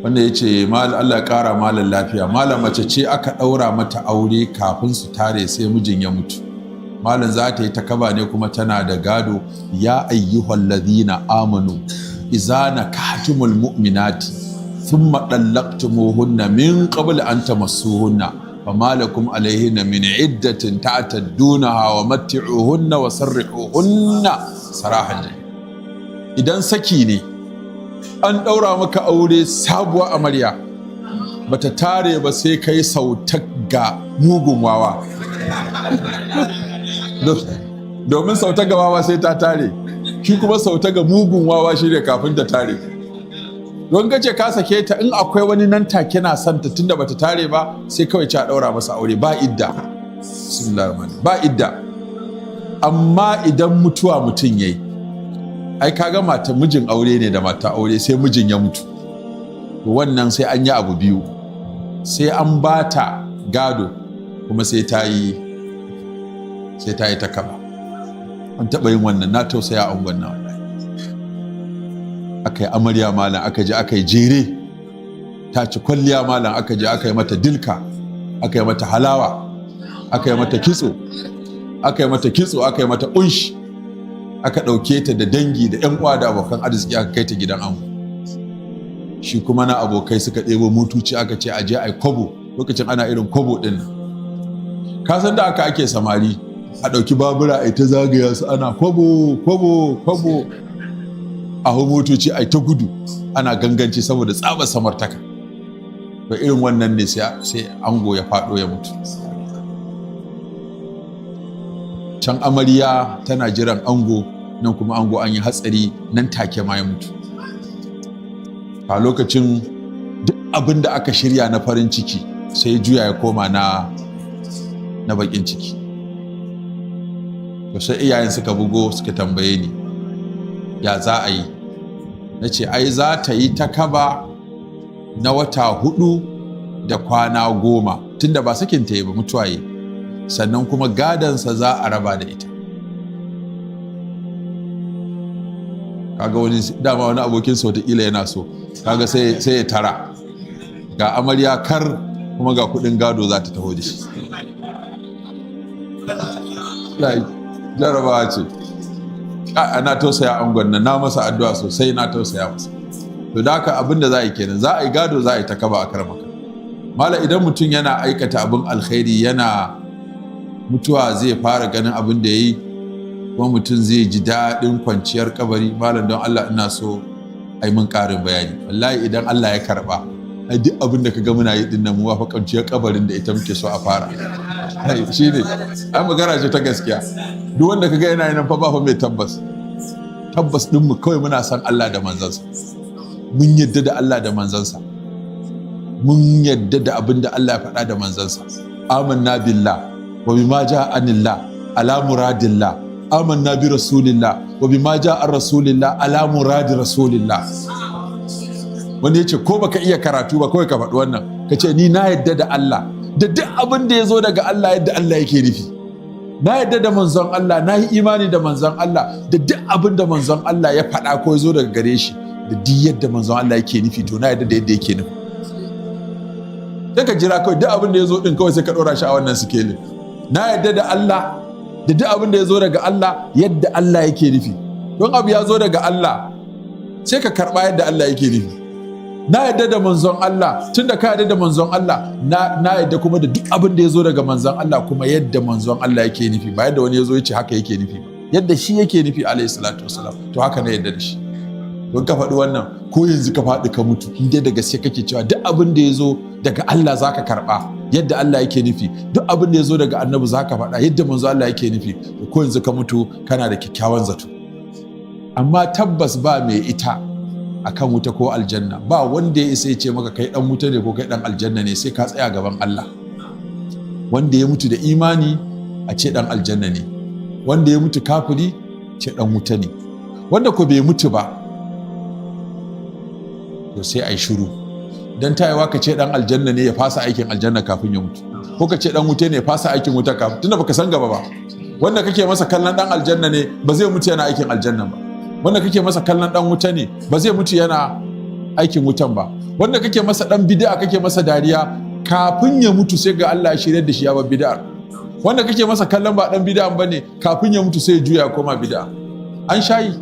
Wanda ya ce, "Allah ya ƙara malam lafiya. Malam, mace ce aka ɗaura mata aure, kafin su tare sai mijin ya mutu. Malam, za ta yi ta kaba ne kuma tana da gado?" يا أيها الذين آمنوا إذا نكحتم المؤمنات ثم طلقتموهن من قبل أن تمسوهن فما لكم عليهن من عدة تعتدونها ومتعوهن وسرحوهن سراحا. Idan saki ne, an ɗaura maka aure, sabuwar amarya bata tare ba, sai kai sauta ga mugun wawa, domin sauta ga wawa sai ta tare, shi kuma sauta ga mugun wawa shi ne kafin ta tare. Don kace ka sake ta, in akwai wani nan take na santa, tunda bata tare ba, sai kawai ci a ɗaura masa aure, ba idda. Bismillahir, ba idda. Amma idan mutuwa mutum yayi, ai kaga mata mijin aure ne da mata aure, sai mijin ya mutu, wannan sai an yi abu biyu: sai an bata gado, kuma sai ta yi ta kaba. An taɓa yin wannan, na tausaya angon na wallahi. Aka yi amarya, malam, aka je aka yi jere, ta ci kwalliya, malam, aka je aka yi mata dilka, aka yi mata halawa, aka yi mata kitso, aka yi mata kitso, aka yi mata kunshi, aka ɗauke ta da dangi da 'yan uwa da abokan arziki, aka kai ta gidan ango. Shi kuma na abokai suka ɗebo motoci, aka ce aje ai kwabo. Lokacin ana irin kwabo ɗin nan, ka san da aka ake samari, a ɗauki babura ai ta zagaya su, ana kwabo, kwabo, kwabo, a hau motoci ai ta gudu, ana ganganci saboda tsabar samartaka. To, irin wannan ne sai ango ya faɗo ya mutu. Can amarya tana jiran ango, nan kuma ango an yi hatsari, nan take ma ya mutu. A lokacin duk abin da aka shirya na farin ciki sai juya ya koma na bakin ciki. To, sai iyayen suka bugo suka tambaye ni ya za a yi. Na ce ai za ta yi ta kaba na wata 4 da kwana 10, tunda ba sakin ta yi ba, mutuwa yi. Sannan kuma gadansa za a raba da ita. Kaga wani dama, wani abokin sa wataƙila yana so, kaga sai ya tara ga amarya kar, kuma ga kuɗin gado za ta taho da shi. Jarabawa ce. Ana tausaya angon nan, na masa addu'a sosai, na tausaya masa. To, da haka abin da za a yi kenan, za a yi gado, za a yi ta kaba. A karmaka mala, idan mutum yana aikata abin alkhairi, yana mutuwa zai fara ganin abin da ya yi, kuma mutum zai ji daɗin kwanciyar kabari? Malam, don Allah ina so ai mun ƙarin bayani. Wallahi idan Allah ya karɓa, ai duk abin da ka ga muna yi dinnan, mu fa kwanciyar kabarin da ita muke so a fara. Ai shine, ai magana ce ta gaskiya. Duk wanda ka ga yana yin fa, ba fa mai tabbas. Tabbas din mu kawai, muna san Allah da manzansa, mun yadda da Allah da manzansa, mun yadda da abin da Allah ya faɗa da manzansa. آمنا بالله وبما جاء عن الله على مراد الله، آمنا برسول الله وبما جاء عن رسول الله على مراد رسول الله. Wanda ya ce ko baka iya karatu ba, kawai ka faɗi wannan, ka ce ni na yadda da Allah da duk abin da ya zo daga Allah yadda Allah yake nufi, na yadda da manzon Allah, na yi imani da manzon Allah da duk abin da manzon Allah ya faɗa ko ya zo daga gare shi, da duk yadda manzon Allah yake nufi, to na yadda da yadda yake nufi. Sai ka jira kawai, duk abin da ya zo din kawai sai ka ɗora shi a wannan sikelin. Na yadda da Allah da duk abin da ya zo daga Allah yadda Allah yake nufi. Don abu ya zo daga Allah, sai ka karɓa yadda Allah yake nufi. Na yadda da manzon Allah, tunda ka yadda da manzon Allah, na yadda kuma da duk abin da ya zo daga manzon Allah, kuma yadda manzon Allah yake nufi, ba yadda wani ya zo ya ce haka yake nufi ba, yadda shi yake nufi عليه الصلاة والسلام, to haka na yadda da shi. Don ka faɗi wannan, ko yanzu ka faɗi ka mutu, in dai da gaske kake cewa duk abin da ya zo daga Allah zaka karɓa yadda Allah yake nufi, duk abin da ya zo daga annabi zaka faɗa yadda manzo Allah yake nufi, to ko yanzu ka mutu kana da kyakkyawan zato. Amma tabbas ba mai ita akan wuta ko aljanna. Ba wanda ya isa ya ce maka kai dan wuta ne ko kai dan aljanna ne, sai ka tsaya gaban Allah. Wanda ya mutu da imani, a ce dan aljanna ne. Wanda ya mutu kafiri, ce dan wuta ne. Wanda ko bai mutu ba, to sai a yi shiru, dan tayewa ka ce dan aljanna ne, ya fasa aikin aljanna kafin ya mutu, ko ka ce dan wuta ne, ya fasa aikin wuta kafin, tunda baka san gaba ba. Wanda kake masa kallon dan aljanna ne, ba zai mutu yana aikin aljanna ba. Wanda kake masa kallon dan wuta ne, ba zai mutu yana aikin wutan ba. Wanda kake masa dan bid'a, kake masa dariya, kafin ya mutu sai ga Allah ya shirya da shi ya bar bid'ar. Wanda kake masa kallon ba dan bid'a bane, kafin ya mutu sai ya juya koma bid'a. An shayi.